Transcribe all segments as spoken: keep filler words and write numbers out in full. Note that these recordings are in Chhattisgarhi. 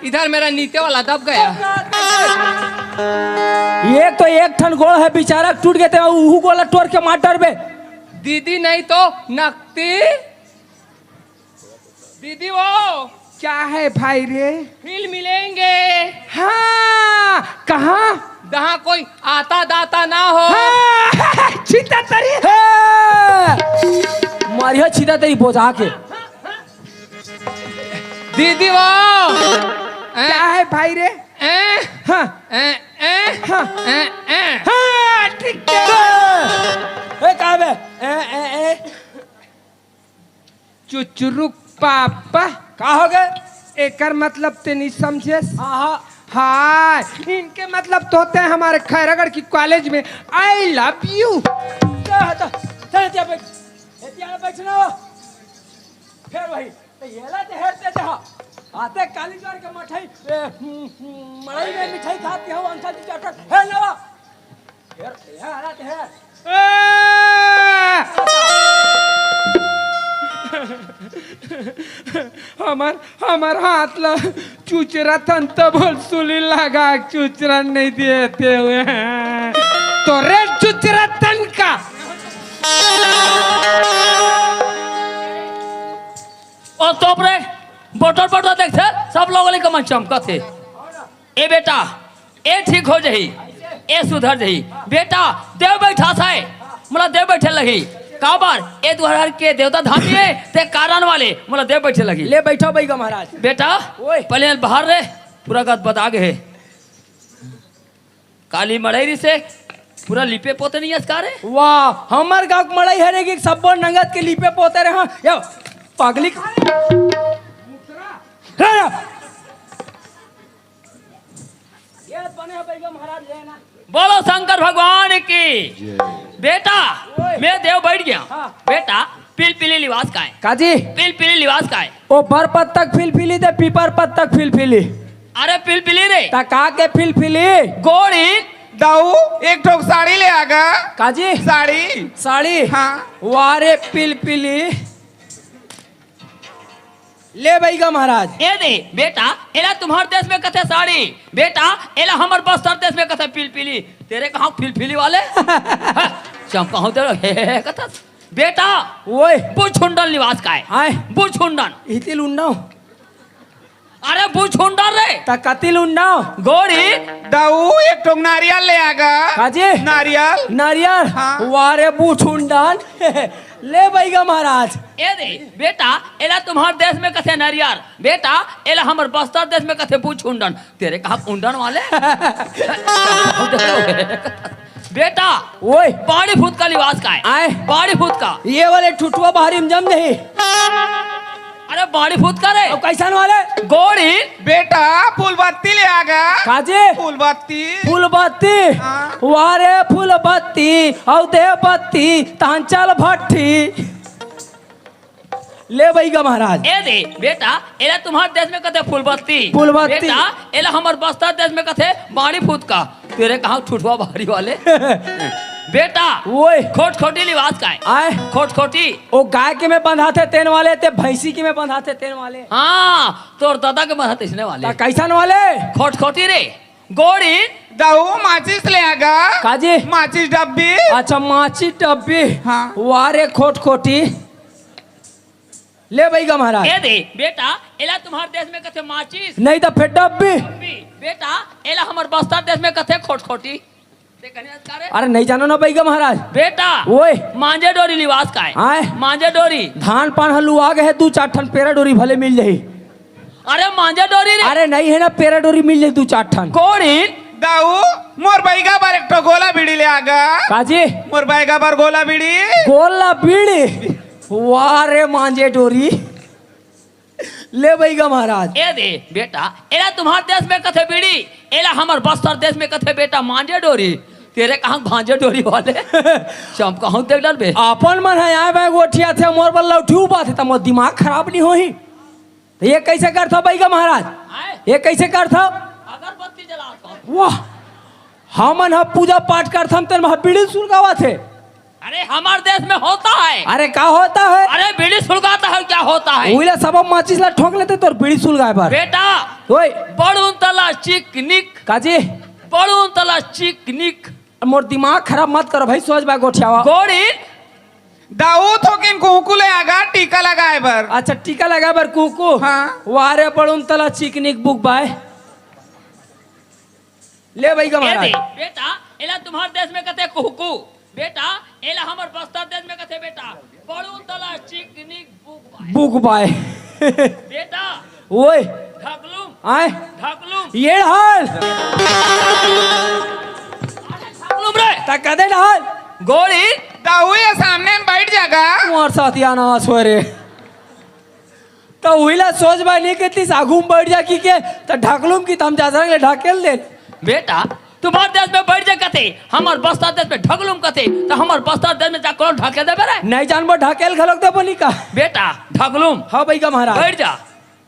इधर मेरा नीचे वाला दब गया। एक तो एक ठन गोड़ हे बेचारा, टूट गे, ते उहू गोड़ ला टोर के मार डरबे। दीदी नहीं तो नकती। दीदी वो क्या है भाई रे? फिर मिलेंगे। हाँ, कहाँ? जहाँ कोई आता दाता ना हो। हाँ, छित्तरगढ़ी। हाँ। मारिया छित्तरगढ़ी बोझा के। दीदी वो क्या है भाई रे? ए, हाँ। ए, ए, हाँ। ए, ए। हाँ, ठीक है। ए, का बे? ए, ए, ए। चुचुरुक पापा। का हो गे? एकर मतलब ते नहीं समझेस? हाँ, हाँ। हाँ, इनके मतलब तो होते हैं हमारे खैरागढ़ की कॉलेज में I love you। चल, चल, चल, चल, बैठ। ए, तियाना बैठ ना हो। फिर वही, तो ये ला ते हेरते जहाँ। आते काली ज्वार के मठाई, ए, हम्म, हम्म, मड़ई में मिठाई खाती हो, अंकल जी चटक। हे नवा। हमर, हमर हाथ ला चुचरा तन त बोल सुली लगा के चुचरा नहीं देते हुए। तो रे चुचरा तन का। ओ तोप रे, बटर बटर देख से, सब लोग ले कमन चमकत हे। ए बेटा, ए ठीक हो जही, ए सुधर जही। बेटा, देव बैठा साय, मोला देव बैठे लगी। काबर? ए तुहर के देवता धामी हे, ते कारण वाले, मोला देव बैठे लगी। ले बैठो बैगा महाराज। बेटा, ओए। पहले बाहर रे, पूरा गदबदा गे हे। काली मड़ई रिसे, पूरा लिपे पोते नहीं अस का रे? वाह, हमर गाँव के मड़ई हरे कि सब्बो नंगत के लिपे पोते रहे। हाँ, यो, पगली। रे, रे। ये बने हो बैगा महाराज, ये ना। बोलो शंकर भगवान की। जय। बेटा, ओए। मैं देव बैठ गया। हाँ। बेटा, पिलपिली लिवास का है? काजी? पिलपिली लिवास का है? ओ बर पत्तक फिलफिली ते पीपर पत्तक फिलफिली। अरे पिलपिली रे। ता का के फिलफिली? गोड़ी। दाऊ, एक ठोक साड़ी ले आगा। काजी? साड़ी। साड़ी? हाँ। वाह रे पिलपिली। ले बैगा महाराज। ए दे, बेटा, एला तुम्हार देश में कथे साड़ी। बेटा, एला हमर बस्तर देश में कथे पिलपिली। तेरे कहाँ फिलफिली वाले? हाँ, चमका हूँ तेरे, हे, हे, हे, कथा। बेटा, ओए। बुझुंडन लिवास काय? आय। बुझुंडन। इतिल उन्नाव। अरे बुझुंडन रे। त कतिल उन्नाव? गोड़ी। दाऊ, एक ठोक नारियल ले आगा। काजी? नारियल। नारियल? हाँ। वाह रे बुझुंडन। ले बैगा महाराज। ए दे, बेटा, एला तुम्हार देश में कथे नारियल। बेटा, एला हमर बस्तर देश में कथे बुझुंडन। तेरे कहाँ उंडन वाले? बेटा, ओए। बाड़ी फुतका लिवास का है? आए। बाड़ी फुतका। ये वाले ठुठुआ बाहरी में जम नहीं। अरे बाड़ी फुतका रे। अब कैसन वाले? गोड़ी। बेटा, फूलबत्ती ले आगा। काजी? फूलबत्ती। फूलबत्ती। हाँ। वाह रे फूलबत्ती, औ दे बत्ती, तांचल भट्टी। ले बैगा महाराज। ए दे, बेटा, एला तुम्हार देश में कथे फूलबत्ती। फूलबत्ती। बेटा, एला हमर बस्तर देश में कथे बाड़ी फुतका। तेरे कहाँ ठुठुआ बाहरी वाले? बेटा, ओए। खोटखोटी लिवास का है? आए। खोटखोटी। ओ गाय के में बंधाथे तेन वाले, ते भैंसी के में बंधाथे तेन वाले। हाँ, तोर दादा के बंधाथे इसने वाले। ता कैसन वाले? खोटखोटी रे। गोड़ी। दाऊ, माचिस ले आगा। काजी? माचिस डब्बी। अच्छा, माचिस डब्बी। हाँ। वाह रे खोटखोटी। ले बैगा महाराज। ए दे, बेटा, एला तुम्हार देश में कथे माचिस। नहीं तो फिर डब्बी। डब्बी। बेटा, एला हमर बस्तर देश में कथे खोटखोटी। ते कने का रे? अरे नहीं जानो ना बैगा महाराज। बेटा, ओए। मांजे डोरी लिवास का है? आए। मांजे डोरी। धान पान ह लुआ गे हे, दू चार ठन पेरा डोरी भले मिल जाही। अरे मांजा डोरी रे। अरे नहीं हे ना, पेरा डोरी मिल जाही दू चार ठन। कोड़ी? दाऊ, मोर बैगा बर एक ठो गोला बीड़ी ले आगा। काजी? मोर बैगा बर गोला बीड़ी। गोला बीड़ी? वाह रे मांजे डोरी। ले बैगा महाराज। ए दे बेटा, एला तुम्हार देश में कथे बीड़ी, एला हमर बस्तर देश में कथे बेटा मांजे डोरी। तेरे कहाँ भांजे डोरी वाले? चमकाहूँ देख डर बे। अपन मन है आए भाई गोठिया थे मोर बल्ला उठी बात है, त मोर दिमाग खराब नहीं होही। त ये कैसे करथव बैगा महाराज? आए? ये कैसे करथव? अगरबत्ती जलाथव। वाह, हमन ह पूजा पाठ करथन, तेन म बीड़ी सुलगावत हे। अरे, हमार देश में होता है। अरे, का होता है? अरे, बीड़ी सुलगाता है, क्या होता है? उइला सबब माचिस ला ठोंक लेते तोर बीड़ी सुलगाए बर। बेटा, ओए। बड़ुन तला चिकनिक। काजी? बड़ुन तला चिकनिक। मोर दिमाग खराब मत करो भाई, सोच बा गोठियावा। गोड़ी। दाऊ थोकिन कुहकू ले आगा टीका लगाए बर। अच्छा, टीका लगाए बर कुहकू? हाँ। वाह रे, बड़ुन तला चिकनिक बुक बाय। ले भाई का ए महाराज। दे, बेटा, एला तुम्हार देश में कथे कुहकू। बेटा, एला हमर बस्तर देश में कथे बेटा, बड़ुन तला चिकनिक बुक बाय। Book by. बेटा, ओए। ढकलुम। आए। ढकलुम। ये हाल। अरे ढकलुम रे। त कदे ढाल। गोरी। दाऊ ये सामने में बैठ जागा। मोर साथिया ना सोरे। त उहिला सोच बा नहीं कितनी आगू में बैठ जा की के, त ढकलुम की त हम जा संग ले ढकेल दे। बेटा, तुम्हार देश में बैठ जा कथे, हमर बस्तर देश में ढकलुम कथे, त हमर बस्तर देश में जा कोनो ढकेल देबे रे? नहीं जानबो, ढकेल घलोक देबो नहीं का? बेटा, ढकलुम। हाँ भाई का महाराज। बैठ जा।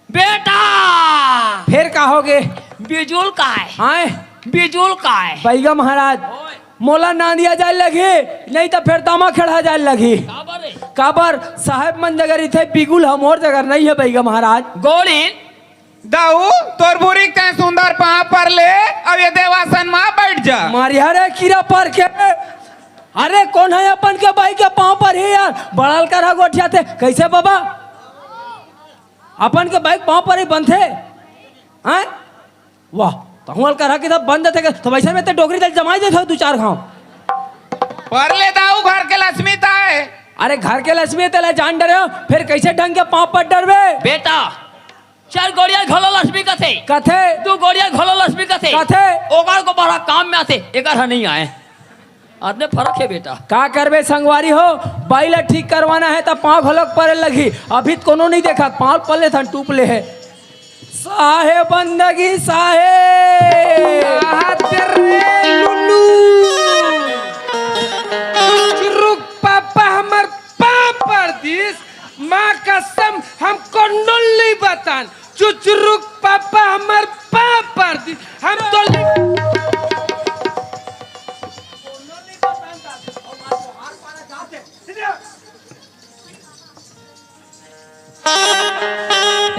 बेटा! फिर का होगे? बिजुल काय? आए? बिजुल काय? बैगा महाराज, ओए। मोला नांदिया जाए लगही, नहीं त फेर दामा खेड़ा जाए लगही। काबर रे? काबर साहेब मन जगह रहिथे बिगुल, हमोर जगह नहीं है बैगा महाराज। गोड़िन। दाऊ, तोर बुरी के तैं सुंदर पाँव पर ले, अब ये देवासन मा बैठ जा। मारिया रे कीरा पर के। अरे कोन है अपन के बाई के पाँव पर ही यार, बड़ल कर गोठियाथे। कैसे बाबा? अपन के बाई के पाँव पर ही बनथे? हैं? वाह, तहूँ हल्का रहा कि तब बन जाते के, तो वैसे में ते डोकरी दल जमाई देते हो दू चार घाव। पर ले दाऊ घर के लक्ष्मी ताय। अरे घर के लक्ष्मी ते ले जान डरे हो, फिर कैसे ढंग के पाँव पर डरबे? बेटा, चार गोड़िया घलो लक्ष्मी कथे। कथे। दू गोड़िया घलो लक्ष्मी कथे। कथे। ओकर को बड़ा काम में आथे, एकर ह नहीं आए। आदमी फर्क है बेटा। का करबे संगवारी हो, बाई ला ठीक करवाना है त पाँव घलोक परे लगही। अभी त कोनो नहीं देखा, पाँव पल्ले थन टूप ले है। साहे बंदगी साहे। आहा तेरे लुल्लू। रुक पापा, हमर पाँव पर दिस, माँ कसम, हम कोनो नहीं बतान। चुचरुक पापा, हमर पाँव पर दिस, हम तो नहीं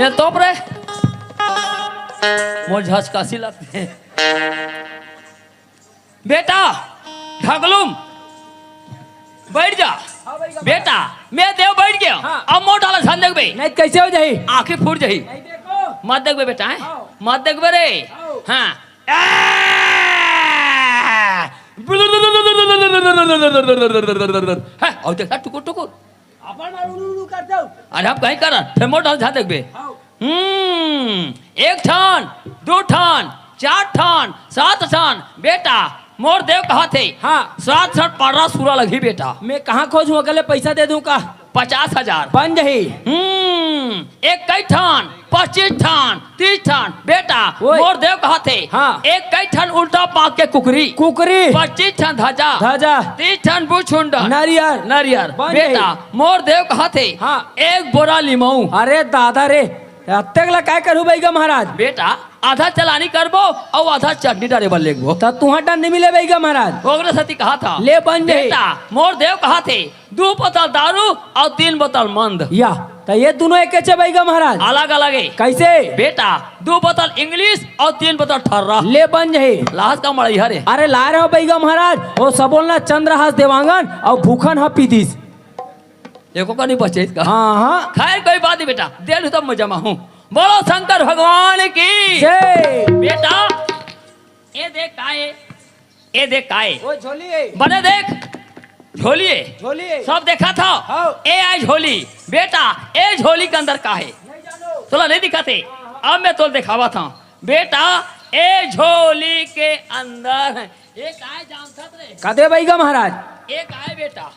ये तोप रे। मोर झसकासी लगथे। बेटा, ढगलुम, बैठ जा। हाँ, बैठ जा। बेटा, मैं देव बैठ गया। हाँ। अब मोर डाला झन देखबे। नहीं, कैसे हो जाही? आँखें फूट जाही। नहीं देखो। मत देखबे बेटा, हैं? हाँ। मत देखबे रे। हाँ। हाँ। आ! हैं, और देखा, टुकुर, टुकुर। अपन बार उड़ू उड़ू करते हो। अरे, हम कहीं करन, फेर मोर डाल झन देखबे। हाँ। हम्म, एक ठन, दू ठन, चार ठन, सात ठन, बेटा, मोर देव कहत हे। हाँ। सात ठन पारा सूरा लगही, बेटा। मैं कहाँ खोजहूँ, अकेले पैसा दे दूँ का? पचास हजार। बन जाही। हम्म, एक कई ठन, पच्चीस ठन, तीस ठन, बेटा, ओए। मोर देव कहत हे। हाँ। एक कई ठन उल्टा पाँख के कुकरी। कुकरी। पच्चीस ठन धजा। धजा। तीस ठन बुछुंड। नरियर। नरियर। बन बेटा, जाही। मोर देव कहत हे। हाँ। एक बोरा लिमऊ। अरे दादा रे, अतेक ला काय करहू बैगा महाराज? बेटा, आधा चलानी करबो अउ आधा चटनी डारे बर लेगबो। त तुँहर डार नइ मिले बैगा महाराज। ओकरे सेती कहत हँव। ले बन जाही। बेटा, मोर देव कहत हे, दू बोतल दारू अउ तीन बोतल मंद। या, त ये दूनों एकेच हे बैगा महाराज। अलग-अलग हे। कइसे? बेटा, दू बोतल English अउ तीन बोतल ठर्रा। ले बन जाही। लाहस का मड़ई हरे। अरे लाय रहेंव बैगा महाराज, ओ सबो ल ना चंद्रहास देवांगन अउ भूखन ह पी दिस। एको का नइ बचे इसका। हाँ, हाँ। खैर, कोई बात नहीं बेटा, दे लूँ तब मजा मा हूँ। बोलो शंकर भगवान की। जय। बेटा, ए देख का हे, ए देख का हे। ओ झोली हे। बने देख, झोली हे। झोली हे। सब देखत हव। हाँ। ए आय झोली। बेटा, ए झोली के अंदर का हे? नइ जानव। तोला नइ दिखत हे? हाँ, हाँ। अब मैं तोला देखावत हँव। बेटा, ए झोली के अंदर हे। ए का हे जानथस रे? का दे बैगा महाराज? ए का हे बेटा?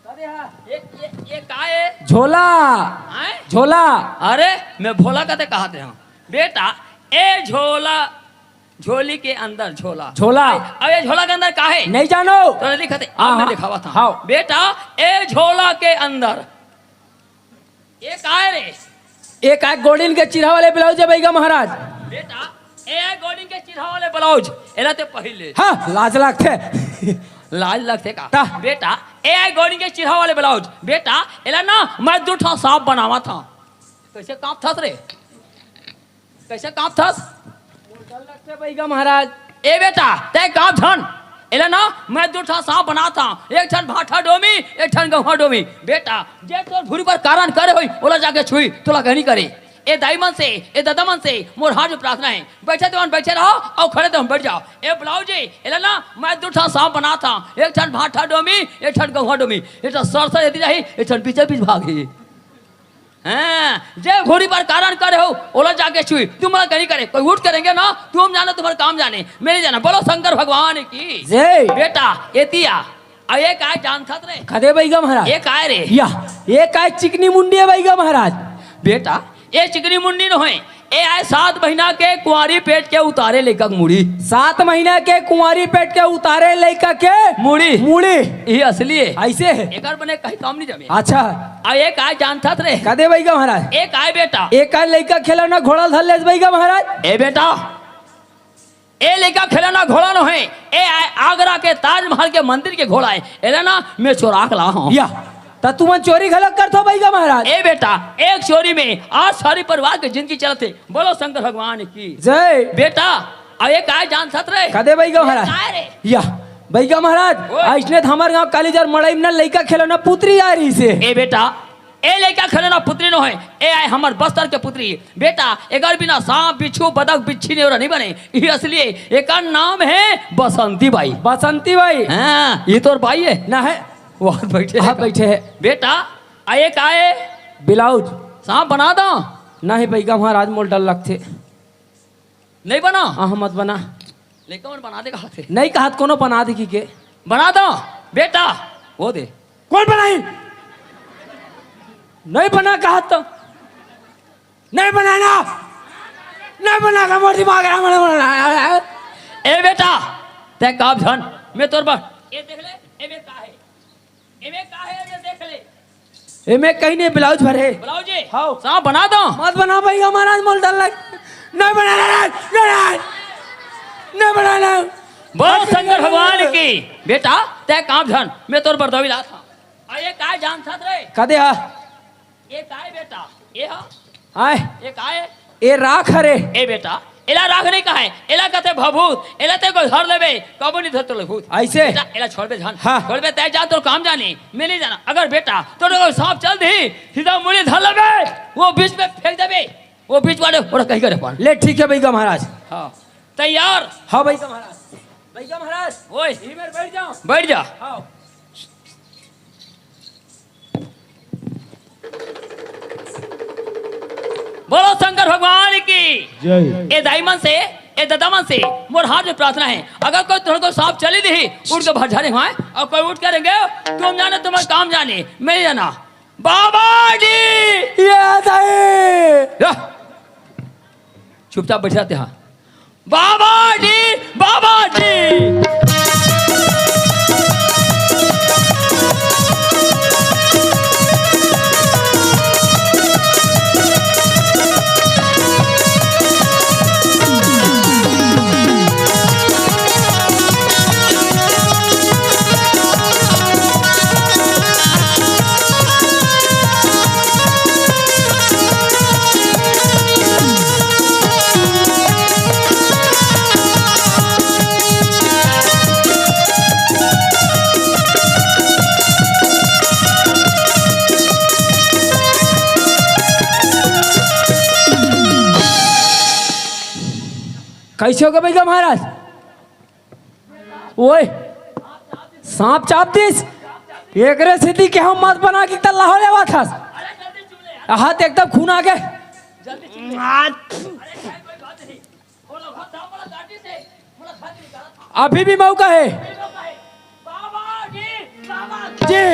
का दे हा? ए, ए, ए का हे? झोला। हैं? झोला। अरे, मैं भोला कथे कहत हँव। बेटा, ए झोला, झोली के अंदर झोला। झोला। अब ए झोला के अंदर का हे? नइ जानव। तोला नइ दिखत हे? हाँ, अब मैं हाँ। देखावत हँव। हाँ। बेटा, ए झोला के अंदर ए का हे रे? ए का हे गोड़िन के चिरहा वाले blouse हे बैगा महाराज। बेटा, ए गोड़ी के चिरहा वाले ब्लाउज, एला ते पहिर ले। हाँ, लाज लगथे। लाज लगथे का? ता। बेटा, ए गोड़ी के चिरहा वाले ब्लाउज, बेटा, एला ना मैं दू ठा सांप बनावत हंव। कइसे कांपथस रे? कइसे कांपथस? मोर डर लगथे बइगा महाराज। ए बेटा, तैं कांप झन। एला ना मैं दू ठा सांप बनात हंव, एक ठन भाठा डोमी, एक ठन गंवा डोमी। बेटा, जे तोर घुरी बर कारन करे होही, ओला जाके छुही, तोला कहीं नइ करे। ए दाई मन से, ए ददा मन से मोर हाथ जोड़ प्रार्थना हे, बइठे तेमन बइठे रहो अउ खड़े तेमन बइठ जाओ। ए ब्लाउज ए, एला ना मैं दू ठा सांप बनात हंव, एक ठन भाठा डोमी, एक ठन गंवा डोमी। एक ठन सर सर एती जाही, एक ठन बीचे बीच भागही। हाँ, जे घुरी बर कारन करे होही, ओला जाके छुही। तुम कहीं नइ करे, कोई उठ के रेंगे ना, तुम जानो तुम्हारा काम जाने, मैं नइ जानंव। बोलो शंकर भगवान की। जय। बेटा, एती आ। अउ ए काय जानथस रे? कदे बइगा महाराज? ए काय रे? या, ए काय चिकनी मुंडी हे बइगा महाराज? बेटा, ए चिकनी मुंडी नोहे, ए आय सात महीना के कुंवारी पेट के उतारे लइका के मुड़ी। सात महीना के कुंवारी पेट के उतारे लइका के मुड़ी। मुड़ी। ए असली हे। अइसे हे। एकर बने कहीं काम नइ जमे। अच्छा। अउ ए काय जानथस रे? कदे बइगा महाराज? ए काय बेटा? ए काय लइका खेलौना घोड़ा ल धर लेस बइगा महाराज? ए बेटा, ए लइका खेलौना घोड़ा नोहे, ए आय आगरा के ताजमहल के मंदिर के घोड़ा हे, एला ना मैं चोरा के लाय हंव। या, त तुमन चोरी घलो करथो बइगा महाराज? ए बेटा, एक चोरी में आठ सारी परिवार के जिनगी चलथे। बोलो शंकर भगवान की। जय। बेटा, अउ ए काय जानथस रे? कदे बइगा महाराज? काय रे? या, बइगा महाराज, ओए। अइसने त हमर गांव कालीजार मड़ई में ना लइका खेलौना पुतरी आय रहिसे। ए बेटा, ए लइका खेलौना पुतरी नोहे, ए आय हमर बस्तर के पुतरी। बेटा, एकर बिना सांप, बिच्छू, बदक, बिच्छी, नेवरा नइ बने। ए असली हे, एकर नाम हे बसंती बाई। बसंती बाई? हाँ, ए तोर बाई हे। ना हे। वो बइठे हे। हाँ, बइठे हे। बेटा, अउ ए काय हे? ब्लाउज। सांप बना दंव? नहीं बइगा महाराज, मोला डर लगथे। नइ बना? हाँ, मत बना। लइका मन बना दे कहत हे। नइ कहत कोनो बना दे कहिके। बना दंव, बेटा, वो दे। कोन बनाही? नइ बना कहत तो। नइ बनाना। नइ बना का मोर दिमाग खराब होना। ए बेटा, तैं कांप झन, मैं तोर बर। ए देख ले, ए में का हे? एमे का हे, एमे देख ले। एमे कहीं नहीं, ब्लाउज भर हे। ब्लाउज हे? हाँ। सांप बना दंव? मत बना बइगा महाराज, मोला डर लग। नहीं बनाना, नहीं, नहीं, नहीं बनाना। बोल शंकर भगवान की। बेटा, तैं कांप झन, मैं तोर बर दवाई लात हंव। अउ ए काय जानथस रे? कदे हा? ए काय बेटा? ए हा? आय। ए काय? ए राख हरे। ए बेटा, एला राख नहीं कहे, एला कथे भभूत, एला तैं कोई धर लेबे, कबो नहीं धरतो ले भूत। अइसे? बेटा, एला छोड़बे झन। हाँ। छोड़बे तैं जा, तोर काम जाने, मैं नहीं जाना। अगर बेटा, तोर कोई सांप चल दी, सीधा मुड़ी धर लेबे, वो बीच में फेंक देबे, वो बीच वाले, ओला कहीं करे पान। ले, ठीक हे बइगा महाराज। हाँ। तैयार? हाँ बइगा महाराज। बइगा महाराज। ओए। इही मेर बइठ जाओ। बइठ जा। हाँ। बोलो शंकर भगवान की। जय। ए दाई मन से, ए ददा मन से मोर हाथ में प्रार्थना हे, अगर कोई तोर कोई सांप चली दिही, उठ के भर झारे हुआ, अउ कोई उठ के रेंगे, तुम जाने तुम्हारा काम जाने, मैं नहीं जाना। बाबा जी। ये दाई। या। चुपचाप बइठ जाते हैं। बाबा जी, बाबा जी। कइसे होगे बइगा महाराज? ओए, सांप चाप दिस। एकरे सेती के हम मत बना के तल्ला हो लेवा थस। हाथ एकदम खून आ गे। अभी भी मौका हे। जी।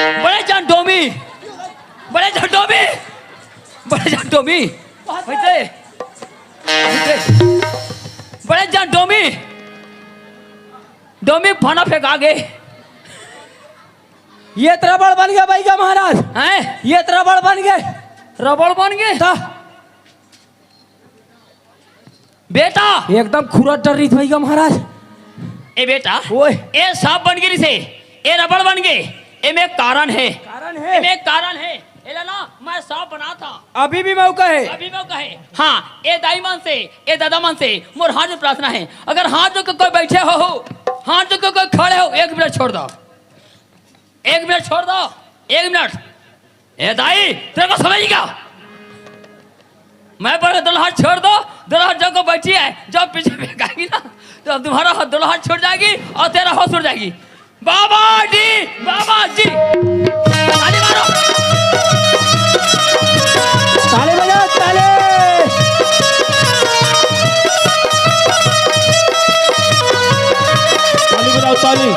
बड़े जान डोमी, बड़े जान डोमी, बड़े जान डोमी, वैसे, वैसे, बड़े जान डोमी, डोमी भाना फेंका गे। ये त रबड़ बन गे बइगा महाराज। हैं? ये त रबड़ बन गे। रबड़ बन गे? त बेटा। एकदम खुरा डर रही बइगा महाराज। ए बेटा, ओए। ए सांप बन गे रिसे, ए रबड़ बन गे, एमे कारण हे। कारण हे। एमे कारण हे। एला ना, मैं सांप बनाथंव। अभी भी मौका हे। अभी मौका हे। हाँ, ए दाई मन से, ए दादा मन से, मोर हाथ जोड़ प्रार्थना हे। अगर हाथ जोड़ के कोई बइठे हो, हो, हाथ जोड़ के कोई खड़े हो, एक मिनट छोड़ दो। एक मिनट छोड़ दो, एक मिनट। ए दाई, तेरे को समझ गया? मैं बोल रहा, दोनों हाथ छोड़ दो, दोनों हाथ जो को बची है, जो पीछे फेंकाएगी ना, तो अब तुम्हारा हाथ, दोनों हाथ छूट जाएगी और तेरा होश उड़ जाएगी। बाबा जी, बाबा जी। ताली मारो। ताली बजाओ, ताली। ताली बजाओ, ताली।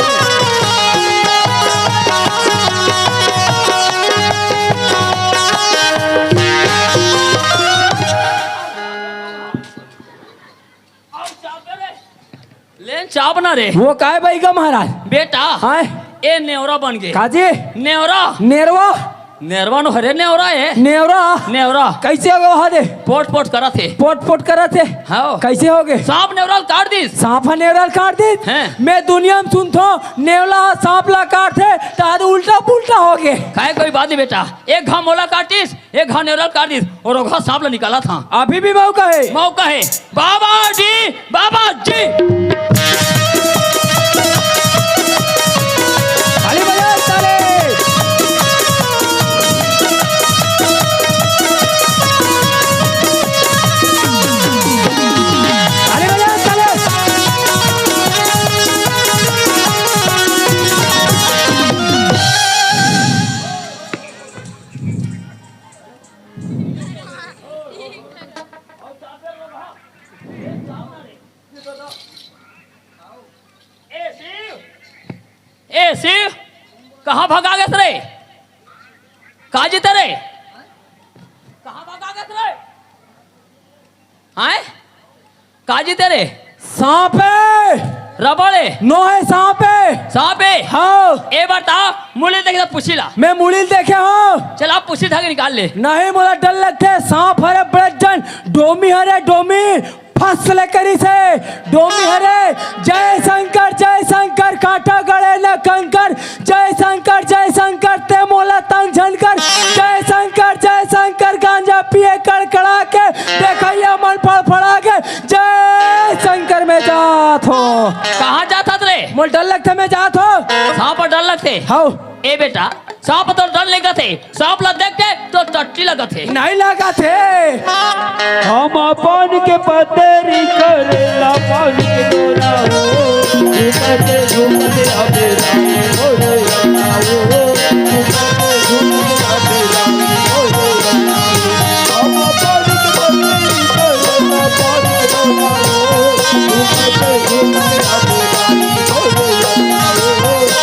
लेन चाप ना रे। वो काय बइगा महाराज? बेटा, हाँ? ए नेवरा बन गे। काजी? नेवरा। नेरवा? नेरवा नो हरे, नेवरा हे। नेवरा? नेवरा। कइसे हो गे वहाँ दे? पोट पोट करत हे। पोट पोट करत हे? हाँ। कइसे हो गे? सांप नेवरा ल काट दिस। सांप ह नेवरा ल काट दिस? हैं। मैं दुनिया म सुनथंव, नेवरा ह सांप ला काटथे, त आज उल्टा पुल्टा हो गे। काय कोई बात नहीं बेटा, एक घांव मोला काटिस, एक घांव नेवरा ल काट दिस अउ ओ घांव सांप ल निकालथंव। अभी भी मौका हे। मौका हे। बाबा जी, बाबा जी। ताली बजाओ, ताली। ताली बजाओ, ताली। ए शिव, ए शिव, कहाँ भगा गेस रे? काजी तेरे? कहाँ भगा गेस रे? हैं? काजी तेरे? सांप हे। रबड़ हे। नो हे, सांप हे। सांप हे? हाँ। ए बता, मुड़ी देखे त पूछी ला। मैं मुड़ी ल देखे हंव। चल, अब पूछी उठा के निकाल ले। नहीं, मोला डर लगथे। सांप हरे बड़े जन, डोमी हरे, डोमी। फस ले करिस हे, डोमी हरे। जय शंकर, जय शंकर, कांटा गड़े न कंकर। जय शंकर, जय शंकर, ते मोला तंग झन कर। जय शंकर, जय शंकर, गांजा पिए कड़कड़ा के, देखइया मन फड़फड़ा के। जय शंकर, मैं जात हंव। कहाँ जात हस रे? मोला डर लगथे, मैं जात हंव। सांप डर लगथे? हव। ए बेटा, सांप तो डर लगथे, सांप ला देख के तो टट्टी लगथे। नहीं लगथे। हम अपन के पतरी करेला पान के डोरा हो, झूमते झूमते अबे राम हो रे राम हो, झूमते झूमते अबे राम हो रे राम हो। हम अपन के पतरी करेला पान के डोरा हो, झूमते झूमते अबे राम हो रे राम हो।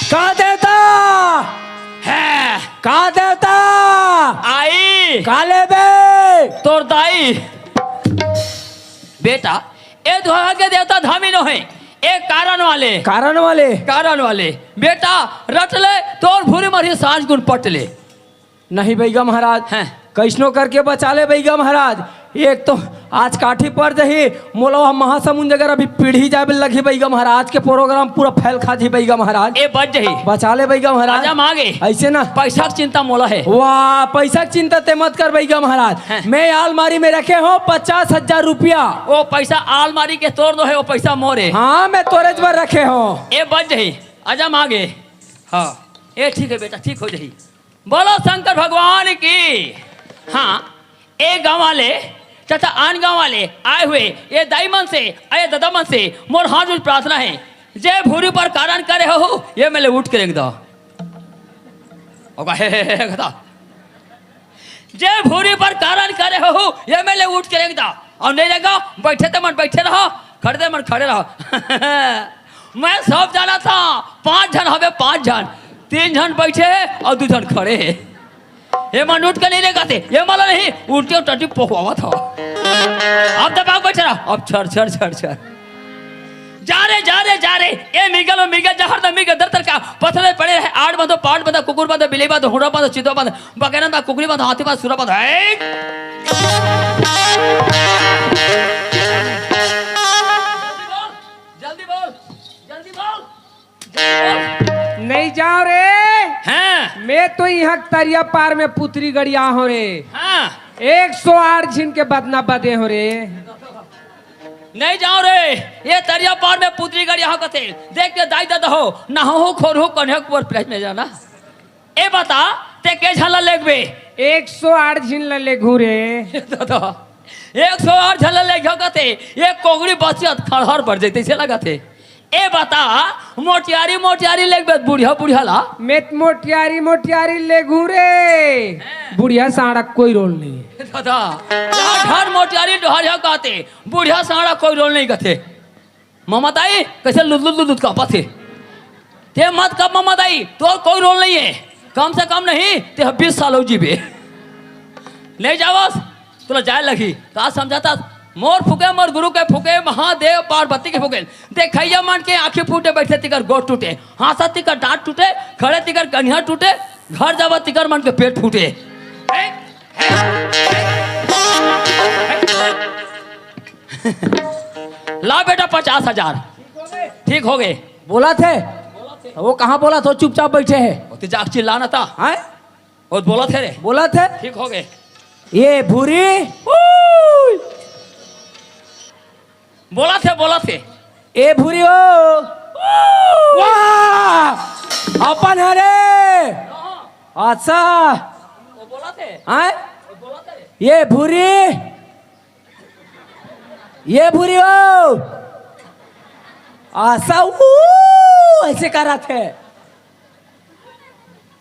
का देवता? हैं। का देवता? आई। का लेबे? तोर दाई। बेटा, ए दुहा के देवता धामी नो हे। ए कारण वाले। कारण वाले? कारण वाले। बेटा, रट ले, तोर भूरी मरही सांझ गुन पट ले। नहीं बइगा महाराज, हैं। कइसनो करके बचा ले बइगा महाराज। एक तो आज काठी पर जही, मोला वहाँ महासमुंद जगह अभी पीढ़ी जाए बर लगही बइगा महाराज, के प्रोग्राम पूरा फैल खा जही बइगा महाराज। ए बच जही। बचा ले बइगा महाराज। आजा मांगे। अइसे ना। पैसा के चिंता मोला हे। वाह, पैसा के चिंता ते मत कर बइगा महाराज। हैं। मैं आलमारी में रखे हंव पचास हजार रुपया। ओ पैसा आलमारी के तोर दो हे, ओ पैसा मोर हे। हाँ, मैं तोरेच बर रखे हंव। ए बच जही। आजा मांगे। हाँ। ए, ठीक हे बेटा, ठीक हो जाही। बोलो शंकर भगवान की। हाँ, ए गाँव वाले तथा आन गाँव वाले आए हुए ये दाई मन से, ये दादा मन से मोर हाथ जोड़ प्रार्थना हे, जे भूरी पर कारण करे हो, ये मेले उठ के रेंग दो। ओका हे, हे, हे, हे, कथा। जे भूरी पर कारण करे हो, ये मेले उठ के रेंग दो। अउ नहीं रेंगो, बइठे ते मन बइठे रहो, खड़े ते मन खड़े रहो। मैं सब जानथों, पाँच झन हवे, पाँच झन। तीन झन बइठे हे अउ दू झन खड़े हे। ये मन उठ के नहीं रेंगथे, ये मन नहीं, उल्टी टट्टी पोखवावत हो। अब दबा के बइठे रहो, अब छर, छर, छर, छर। जा रे, जा रे, जा रे। ए मिगल, ओ मिगल, जहर द मिगल, दर तर का पत्थर में पड़े रहे। आड़ बांधो, पाड़ बांधो, कुकुर बांधो, बिल्ली बांधो, हुड़ा बांधो, चितवा बांधो, बगेरन बांधो, कुकरी बांधो, हाथी बांधो, सुरा बांधो। ए! जल्दी बोल, जल्दी बोल, जल्दी बोल। नहीं जाओ रे। हाँ। मैं तो इहाँ तरिया पार में पुतरी गड़िया हो रे। हाँ। एक सौ आठ झिन के बदना बदे हो रे। नहीं जाओ रे, ये तरिया पार में पुतरी गड़िया हो कथे। देख के दाई ददा हो, ना हो खोर हो कन्हैया कुंवर प्लेस में जाना। ए बता, ते के झन ला लेगबे? एक सौ आठ झिन ला लेगहूँ रे। दादा, एक सौ आठ झन ला लेगहूँ कथे, ये कोगड़ी बचियत खड़हर बर जैते से लगथे। ए बता, मोटियारी, मोटियारी लेगबे बुढ़िया, बुढ़िया ला? मैं त मोटियारी, मोटियारी लेगहूँ रे। बुढ़िया साँड़ा कोई रोल नहीं हे। दादा, लाठर मोटियारी डोहरिया कहते, बुढ़िया साँड़ा कोई रोल नहीं कथे। ममा दाई, कैसे लुद लुद लुद लुद कांपत हे। ते मत कांप ममा दाई, तोर कोई रोल नहीं हे। कम से कम नहीं, ते ह बीस साल हो जीबे। नहीं जावस, तोला जाए लगही। का समझाता? मोर फूके, मोर गुरु के फूके, महादेव पार्वती के फूके। देखइया मन के आँखी फूटे, बइठे तिकर गोड़ टूटे, हाँसत तिकर दाँत टूटे, खड़े तिकर कनिहा टूटे, घर जावत तिकर मन के पेट फूटे। ला बेटा, पचास हजार। ठीक हो गए। बोलथे? वो कहाँ बोलथे? चुपचाप बइठे हे। ओती जाके चिल्ला ना ता। हैं? वो बोलथे रे। बोलथे? ठीक हो गए। ए भूरी। बोलथे, बोलथे। ए भूरी ओ। वाह! अपन हरे। अच्छा। वो बोलथे। हैं? वो बोलथे। ए भूरी। ए भूरी ओ। आसा ऊ ऐसे करथे।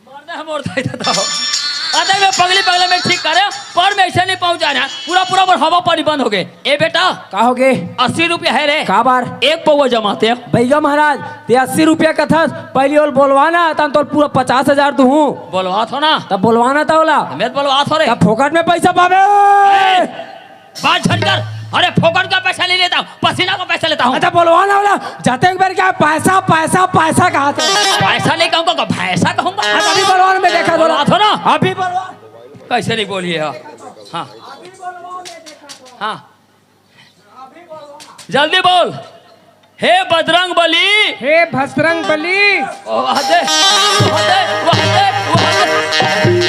मरना है मोर दाई दादा। अरे मैं पगली पगला में ठीक करे, पर मैं ऐसे नहीं पहुंच जा रहा। पूरा पूरा मोर हवा पानी बंद हो गए। ए बेटा, का हो गे? अस्सी रुपया है रे। का बार? एक पौवा जमाते। भैया महाराज, ते अस्सी रुपया कथस, पहली ओला बोलवा ना, तब तोर पूरा पचास हजार दूहूँ। बोलवाथों ना। तब बोलवा ना ता ओला। मैं बोलवाथों रे। तब फोकट में पैसा पाबे। ए! बात झन कर। अरे फोकट का पैसा नहीं लेता हूँ, पसीना का पैसा लेता हूँ। अच्छा बोलवा ना वाला, जाते एक बार क्या पैसा, पैसा, पैसा कहा था? पैसा नहीं कहूँगा, भैंसा कहूँगा। अच्छा अभी बोलवा ना, मैं देखा बोला। बोलवा तो ना। अभी बोलवा। कैसे नहीं बोलिए? हाँ। हाँ। जल्दी बोल। हे बजरंग बली। हे भसरंग बली। ओ, वाह दे, वाह दे, वाह दे, वाह दे।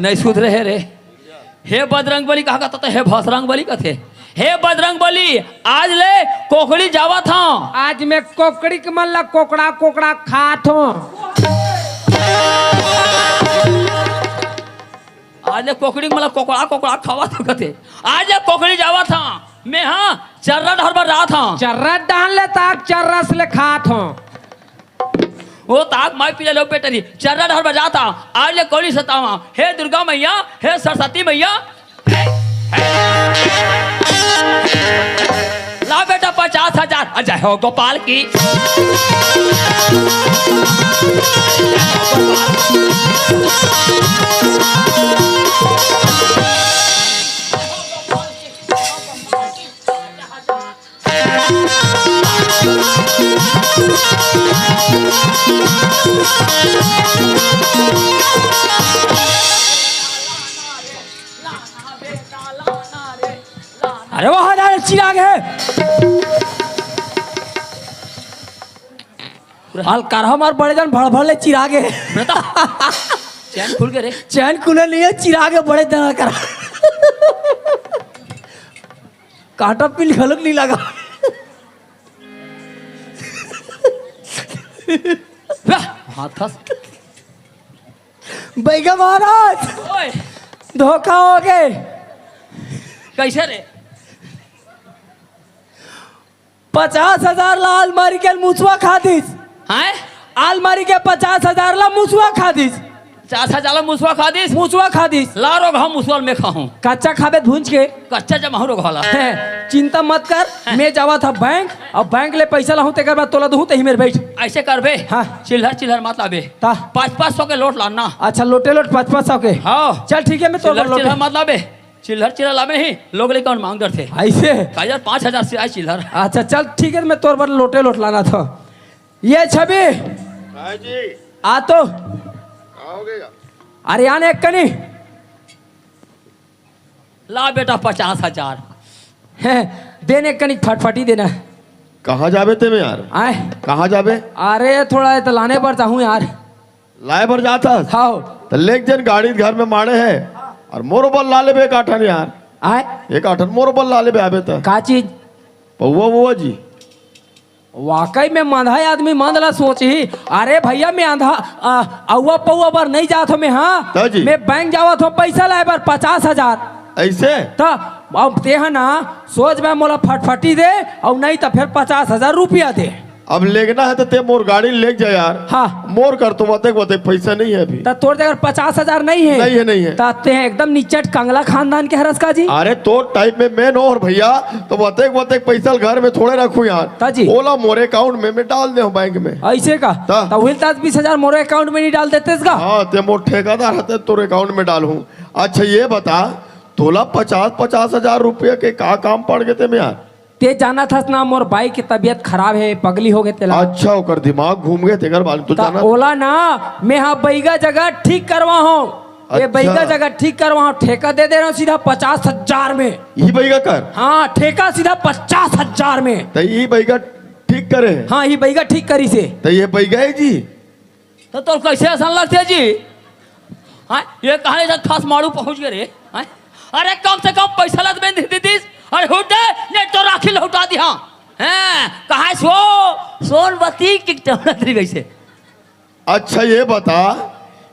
नहीं सुधरे हे रे। हे बजरंग बली कहा कहता था, हे भसरंग बली कथे। हे बजरंग बली, आज ले कोकड़ी जावत हूँ। आज मैं कोकड़ी के मन ला कोकड़ा कोकड़ा खात हूँ। आज ले कोकड़ी के मन ला कोकड़ा कोकड़ा खावत हूँ कथे। आज ले कोकड़ी जावत हूँ। मैं हाँ चर्रा डहर बर जात हूँ। चर्रा डाल ले ताक चर्रा से ले खात हूँ। ओ ताक माई पीला लो बेटरी, चर्रा डहर बजाता, आज ले कोली सतावा, हे दुर्गा मैया, हे सरस्वती मैया। ला बेटा पचास हजार, जय हो गोपाल की। अरे वाह, अरे चिराग है। अलकरहा मार बड़े जन भड़ भड़ ले चिराग है। बेटा, चैन खुल के रे। चैन खुले नहीं है, चिराग है बड़े जन अलकरहा। कांटा पिन घलोक नहीं लगा। वाह, हाथ हंस। बैगा महाराज, ओए। धोखा हो गे। कैसे रे? पचास हजार ला आलमारी के मुसवा खा दिस। हैं? आलमारी के पचास हजार ला मुसवा खा दिस। पचास हजार ला मुसवा खा दिस? मुसवा खा दिस। ला रोगहा मुसवा ल मैं खाहूं। कच्चा खाबे त भूंज के। कच्चा जमाहूं रोगहा ला। हैं, चिंता मत कर, हैं। मैं जावत हंव बैंक, अउ बैंक ले पइसा लाहूं, तेकर बाद तोला दूहूं, तहीं मेर बइठ। अइसे करबे? हाँ। चिल्लर चिल्लर मत लाबे। ता? पाँच पाँच सौ के लोट लाना। अच्छा, लोटे लोट पाँच पाँच सौ के? हाँ। चल ठीक हे, मैं तोर बर चिल्लर लोटे चिल्लर मत लाबे। चिल्लर चिल्लर लाबे ही, लोग लइका मन मांग डरथे। अइसे? का यार, पाँच हजार से आय चिल्लर। अच्छा, चल ठीक हे, मैं तोर बर लोटे लोट लानत हंव। ये छवि। हाँ जी। आ तो। का हो गया? अरे, आने एक कनी। ला बेटा, पचास हजार। हैं, दे ने एक कनी फटफटी दे ना। कहाँ जाबे ते में यार? आय। कहाँ जाबे? अरे, थोड़ा ये तो लाने बर जाहूं यार। लाए बर जात हस? हव। त लेके जेन गाड़ी घर में माड़े हे, अउ मोरो बर ला लेबे एक आठन यार। आय? एक आठन मोरो बर ला लेबे आबे त। का चीज? पौवा वौवा जी। वाकई में मंदहा आदमी मंद ला सोचही। अरे भइया, मैं अंधा, आ, अउवा पौवा बर नइ जात हंव मैं, हाँ? त जी। मैं बैंक जावत हंव पइसा लाए बर पचास हजार। अइसे? त अब तेहा ना सोच बे, मोला फटफटी दे, अउ नइ त फेर पचास हजार रुपया दे। अब लेगना हे त ते मोर गाड़ी ल लेग जा यार। हाँ। मोर कर तो वतेक वतेक पइसा नइ हे अभी। त तोर जग पचास हजार नइ हे? नइ हे, नइ हे। त ते एकदम निचट कंगला खानदान के हरस का जी? अरे तोर टाइप में मैं नोहंव भइया, त वतेक वतेक पइसा ल घर में थोड़े रखहूं यार। त जी। ओला मोर account में मैं डाल देहूं बैंक में। अइसे का? त? त उही ल दस बीस हजार मोर account में नइ डाल देतेस का? हाँ, ते मोर ठेकादार हस ते तोर account में डालहूं। अच्छा ये बता, तोला पचास पचास हजार रुपया के का काम पड़ गे ते में यार? ते जानत हस ना, मोर बाई के तबीयत खराब हे, पगली हो गे तेला। अच्छा, ओकर दिमाग घूम गे, तेकर बारे में तो त जानत ओला ना, मैं हा बइगा जगह ठीक करवाहूं। ये अच्छा। बइगा जगह ठीक करवाहूं, ठेका दे दे रहा हूं सीधा पचास हजार में। इही बइगा कर? हाँ, ठेका सीधा पचास हजार में। त इही बइगा ठीक करे हे? हाँ, इही बइगा ठीक करिस हे। त ये बइगा हे जी? त तोर कइसे असन लगथे जी? हाँ, ये कहाँ ले खस माड़ू पहुँच गे रे? हाँ? अरे, कम से कम पइसा ला त बेंध देतिस। अरे, हुटे, नहीं तो राखी लहुटा दिहा। हैं, कहाँ सो, सोनबती की टहलत रही वइसे। अच्छा, ये बता,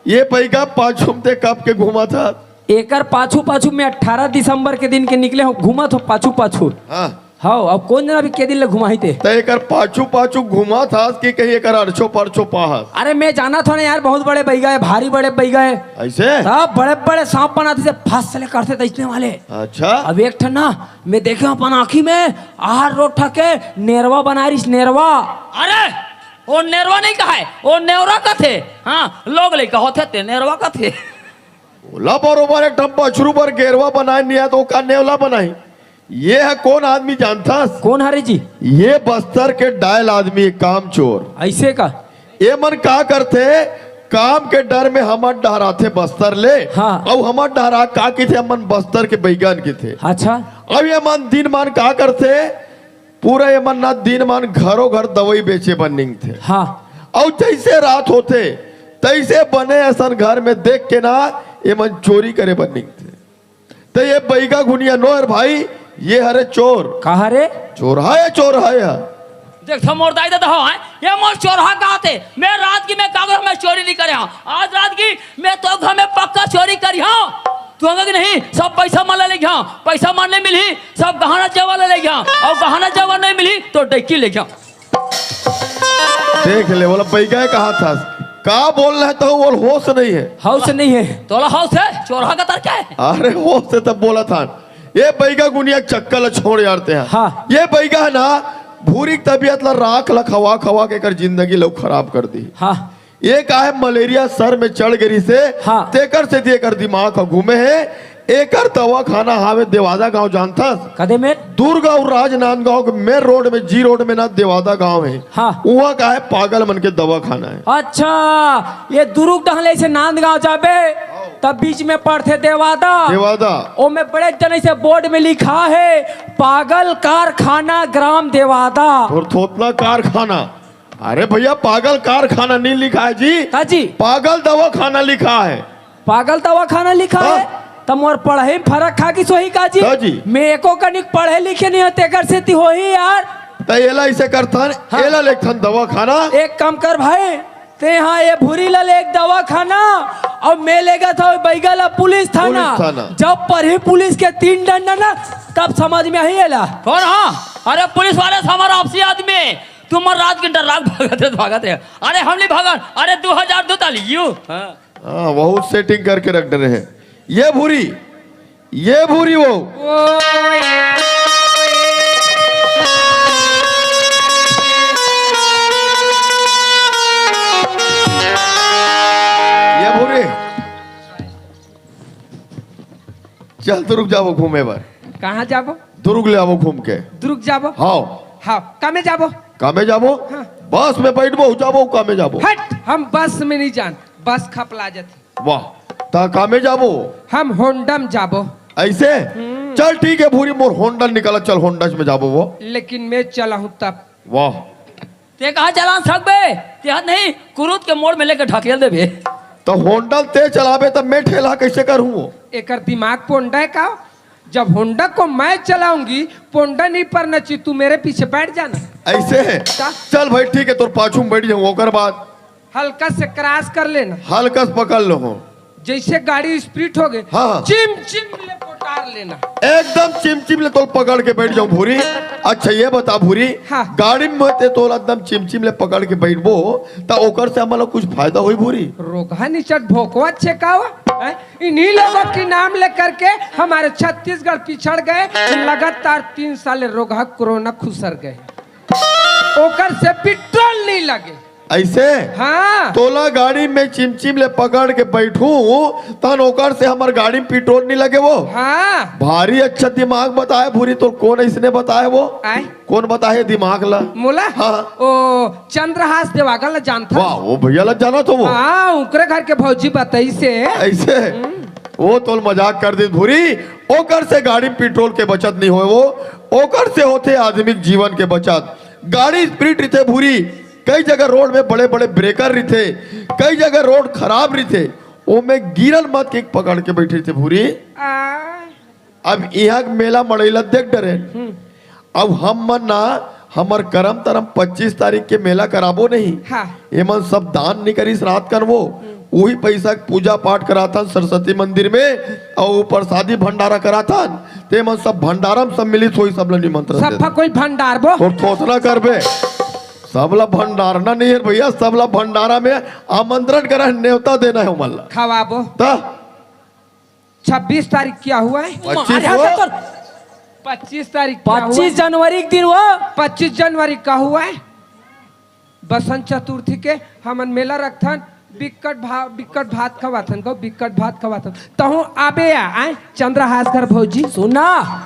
ये बइगा पाछू में ते कब के घूमत हस? एकर पाछू, पाछू में अठारह दिसंबर के दिन के निकले हंव, घूमत हंव पाछू, पाछू। हाँ। हव, अब कोन जना अभी के दिन ले घुमाही ते? त एकर पाछू पाछू घूमत हस कि कहीं एकर अरछो परछो पाहस? अरे मैं जानत हंव ना यार, बहुत बड़े बइगा हे, भारी बड़े बइगा हे। अइसे? सब बड़े बड़े सांप बनाथे, जइसे फस ले करथे तइसने वाले। अच्छा। अब एक ठन ना मैं देखे हंव अपन आँखी में, आर रोड ठा के नेरवा बनाए रिहिस, नेरवा। अरे, ओ नेरवा नइ कहय, ओ नेवरा कथे। हाँ, लोग लइका होथे ते नेरवा कथे। ओला बरोबर एक ठन बछरू बर गेरवा बनाए नइ आय, त ओ का नेवला बनाही? ये ह कोन आदमी जानथस? कोन हरे जी? ये बस्तर के डायल आदमी, कामचोर। अइसे का? ये मन का करथे, काम के डर में हमर डहर आथे बस्तर ले, हाँ। अउ हमर डहर आ का कहिथे, हमन बस्तर के बइगा ल कहिथे। अच्छा। अब ये मन दिन मान का करथे, पूरा ये मन ना दिन मान घरो घर दवई बेचे बर निंगथे। हाँ। अउ जइसे रात होथे, तइसे बने असन घर में देख के ना, ये मन चोरी करे बर निंगथे। त ये बइगा गुनिया नोहय भाई, ये हरे चोर। का हरे? चोरहा हे, चोरहा हे। देख, मोर दाई ददा हो, हैं? ये मोर चोरहा कहाथे। मैं रात की मैं कागज में चोरी नइ करे हंव। आज रात की मैं तोर घर में पक्का चोरी करिहंव। तू आगे कि नहीं, सब पइसा मन ला लेगेहंव, पइसा मन नइ मिलही, सब गहना जेवर ला लेगेहंव, अउ गहना जेवर नइ मिलही त डौकी लेगेहंव। देख ले, ओला बइगा कहाथस। का बोल रहे त ओला होश नइ हे। होश नइ हे। तोला होश हे? चोरहा कथस का? अरे होश हे तब बोलत हंव। ये बइगा गुनिया के चक्कर ला छोड़ यार ते ह। हाँ। ये बइगा हे ना, भूरी के तबीयत ला राख ला खवा खवा के एकर जिंदगी ला खराब कर दिही। हाँ। ये का हे, मलेरिया सर में चढ़ गे रिहिसे, हाँ। तेकर सेती एकर दिमाग ह घूमे हे। एकर दवाखाना हावे देवादा गांव, जानथस? कते मेर? दुर्ग अउ राजनांदगांव के मेन रोड में, जी रोड में ना देवादा गांव हे। हाँ। उहां का हे, पागल मन के दवाखाना हे। अच्छा, ये दुर्ग डहन ले अइसे नांदगांव जाबे, तब बीच में पड़थे देवादा। देवादा। ओमे बड़े जन अइसे बोर्ड में लिखा हे, पागल कारखाना ग्राम देवादा। अउ थोथना कारखाना। अरे भइया, पागल कारखाना नइ लिखा हे जी। का जी? पागल दवाखाना लिखा हे। पागल दवाखाना लिखा हे? हाँ। त मोर पढ़ई में फरक खा गिस होही का जी? का जी? मैं एको कनिक पढ़े लिखे नइ हंव, तेकर सेती होही यार। त एला अइसे करथन, हाँ। एला लेगथन दवाखाना। एक काम कर भाई, तेहा ये भूरी ला ले एक दवाखाना, अउ मैं लेगत हव बैगा ला पुलिस थाना। पुलिस थाना। जब परही पुलिस के तीन डंडा ना, तब समझ में आही एला। कौन? हाँ, अरे पुलिस वाले से हमारा आपसी आदमी है। तुम रात के डर रात भागत है, भागत है। अरे हम नहीं भागत, अरे दो हजार दो ताली यू। हाँ। हाँ, बहुत सेटिंग करके रख डरे हैं ये भूरी। ये भूरी वो। ये भूरी। चल, दुर्ग जाबो घूमे बर। कहाँ जाबो? दुर्ग ले आबो घूम के। दुर्ग जाबो? हाँ। हाँ, कामे जाबो? कामे जाबो? हाँ। बस में बैठबो, जाबो, कामे जाबो। हट, हम बस में नहीं जान, बस खपला जाती। वाह, त कामे जाबो? हम होंडा में जाबो। ऐसे? हम्म। चल ठीक है भूरी, मोर होंडा निकाला, चल होंडा में जाबो वो। लेकिन मैं चलाहूँ तब। वाह। ते कहाँ चला सकबे? ते हाथ नहीं, कुरुद के मोड़ में लेके ढकेल देबे। तो होंडा ते चलाबे तब मैं ठेला कैसे करूँ वो? एकर दिमाग पोंडा है का? जब होंडा को मैं चलाऊंगी, पोंडा नहीं पड़ना चाहिए, तू मेरे पीछे बैठ जाना। ऐसे है? का? चल भाई ठीक है, तोर पाछू में बैठ जाऊँ, ओकर बाद हल्का से क्रॉस कर लेना। हल्का से पकड़ लो हो। जैसे गाड़ी स्पीड हो गए, हाँ, हाँ। चिम चिम ले पोटार लेना। एकदम चिम चिम ले तोल पकड़ के बैठ जाऊं भूरी। अच्छा ये बता भूरी, हाँ। गाड़ी में ते तोल एकदम चिम चिम ले पकड़ के बैठबो, त ओकर से हमला कुछ फायदा होई भूरी? रोगहा निचट भोकवा छेकावा, हैं? इन्हीं लोगों के नाम लेकर के हमारे छत्तीसगढ़ पिछड़ गए। लगातार तीन साल रोगहा कोरोना खुसर गए, ओकर से पेट्रोल नहीं लगे। ऐसे? हाँ। तोला गाड़ी में चिमचिम ले पकड़ के बैठू, तन ओकर से हमर गाड़ी में पेट्रोल नहीं लगे वो। हाँ। भारी अच्छा दिमाग बताए भूरी, तो कौन ऐसने बताए वो? आय? कौन बताए दिमाग ला? मोला? हाँ। ओ, चंद्रहास देवागन ला जानत हस? वाह, वो भैया ला जानत हो वो। हाँ, उनकरे घर के भौजी बताइसे। ऐसे? हम्म। वो तोल मजाक कर दे भूरी, ओकर से गाड़ी में पेट्रोल के बचत नहीं होए वो, ओकर से होथे आदमी के जीवन के बचत। गाड़ी स्पीड रहिथे भूरी, कई जगह रोड में बड़े-बड़े ब्रेकर रहिथे, कई जगह रोड खराब रहिथे, ओमे गिरन मत के पकड़ के बैठे रहिथे भूरी। आ। अब इहाँ के मेला मड़ई ला देख डरेन। हम्म। अब हम मन ना, हमर करम तरम पच्चीस तारीख के मेला कराबो नहीं। हाँ। एमन सब दान नहीं करिस रात कन वो। हम्म। उही पैसा के पूजा पाठ कराथन सरस्वती मंदिर में, अउ प्रसादी भंडारा कराथन। ते मन सब भंडारा में सम्मिलित होई, सब ला निमंत्रण सब देथन। कोई भंडारबो? और थोथना करबे। सबला भंडारना नहीं है भैया, सबला भंडारा में आमंत्रण करा है, नेवता देना है ओमन ला। खवाबो। त? छब्बीस तारीख क्या हुआ है? पच्चीस अरे, हुआ? तो पच्चीस तारीख क्या हुआ है? पच्चीस जनवरी के दिन हुआ। पच्चीस जनवरी का हुआ है? बसंत चतुर्थी के हमन मेला रखथन, बिक्कट भा-, बिक्कट भात खवाथन, गो बिक्कट भात खवाथन। तहूँ आबे आ, आय, चंद्रहास घर भौजी। सुना,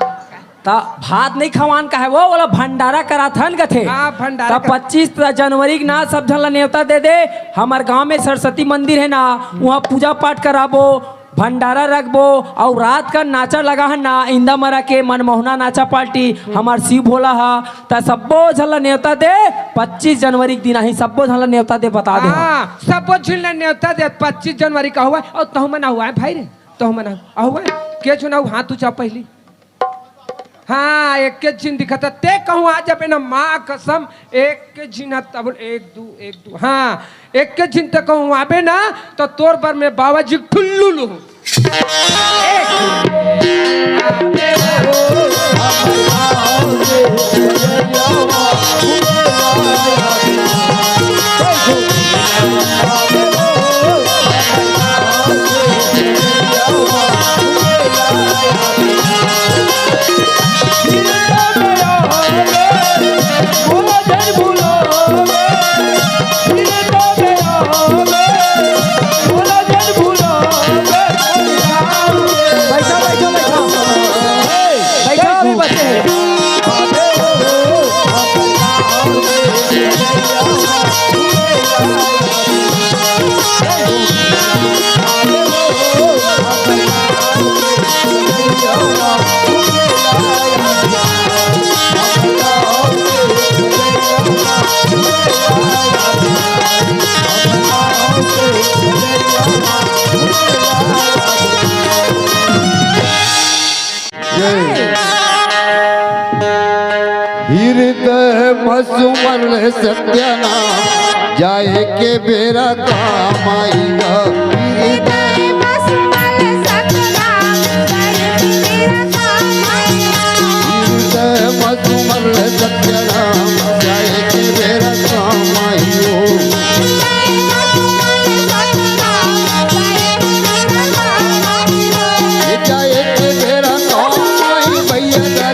त भात नहीं खवान का है वो, ओला भंडारा कराथन कथे। हाँ, भंडारा त कर- पच्चीस जनवरी के ना सब झन ला नेवता दे दे। हमर गांव में सरस्वती मंदिर है ना, वहाँ पूजा पाठ कराबो, भंडारा रखबो, अउ रात का नाचा लगा है ना, इंदा मरा के मनमोहना नाचा पार्टी, हमार शिव भोला हा, त सब्बो झन ला नेवता दे, पच्चीस जनवरी के दिन आही, सब्बो झन ला नेवता दे, बता दे। हाँ, सब्बो झन ला नेवता दे, पच्चीस जनवरी का हुआ, अउ तहु मन हुआ है भाई रे, तहु मन हुआ, के झन हाथ ऊंचा पहली। हाँ, एक के झिन दिखत हे। ते कहूँ आ जाबे ना, माँ कसम, एक के झिन ह, तब एक, दू, एक, दू। हाँ, एक के झिन ते कहूँ आबे ना, तो तोर बर में बाबा जी ठुल्लू लू। बैठा, बैठा, बैठा। बैठा, अभी बचे हैं। हृदय मसुमन सत्यनाम। जाए के बेरा काम आइगा। हृदय मसुमल सतनाम, जाए के बेरा काम आइगा। हृदय मसुमल सतनाम, जाए के बेरा काम आइगो। हृदय मसुमल सतनाम,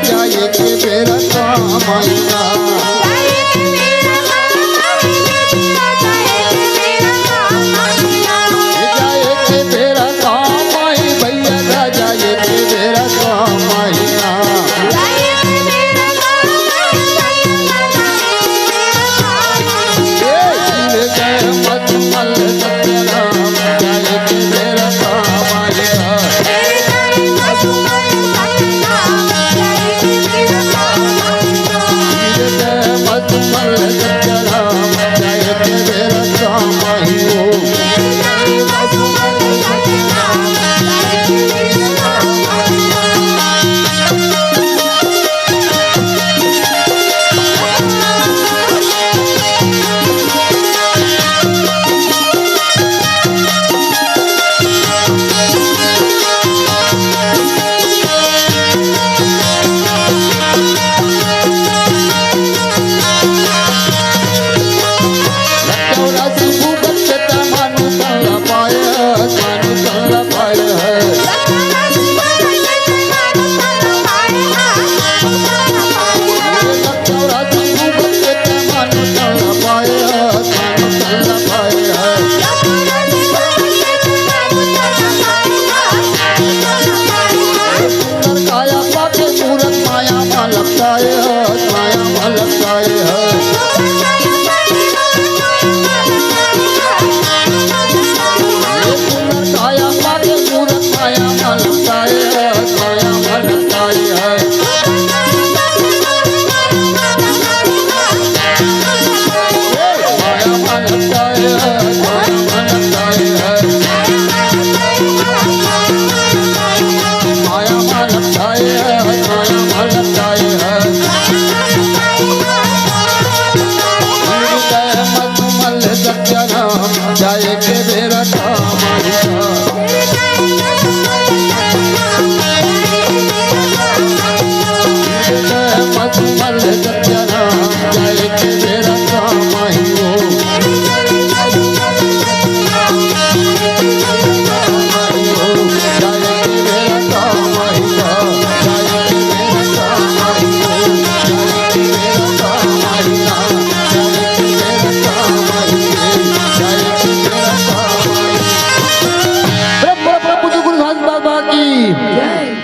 जाए के बेरा काम आइगो। ये जाए के बेरा काम आई भैया, जा जाए के बेरा काम आइगा।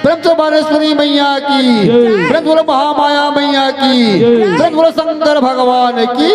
प्रेम से बोलो बालेश्वरी मैया की। प्रेम से बोलो महामाया मैया की। प्रेम से बोलो शंकर भगवान की।